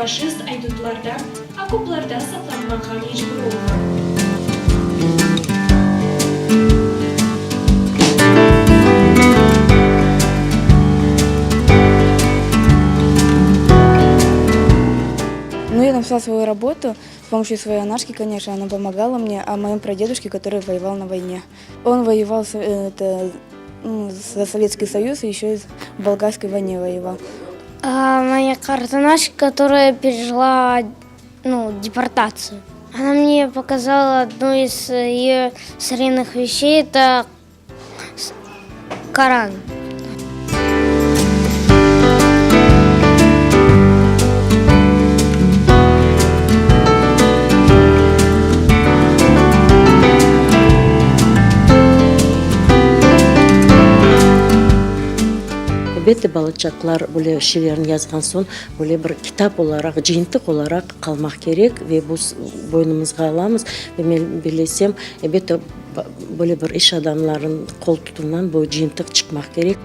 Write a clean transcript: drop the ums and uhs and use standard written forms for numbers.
faşist aydutlardan okoplarda saqlanmağa mecbur olğan. Ну, я написала свою работу с помощью своей анашки, конечно, она помогала мне, о моем прадедушке, который воевал на войне. Он воевал с, э, это, ну, за Советский Союз и еще и в Балканской войне воевал. А моя qartanaş, которая пережила ну, депортацию. Она мне показала одну из ее старинных вещей, это Коран. Elbette, balaçaqlar böyle şeylerni yazğan soñ, böyle bir kitap olaraq, cıyıntıq olaraq qalmaq kerek ve bu boynumızğa alamız. Ve men bellesem, elbette, böyle bir iş adamlarınıñ qol tutuvınan bu cıyıntıq çıqmaq kerek.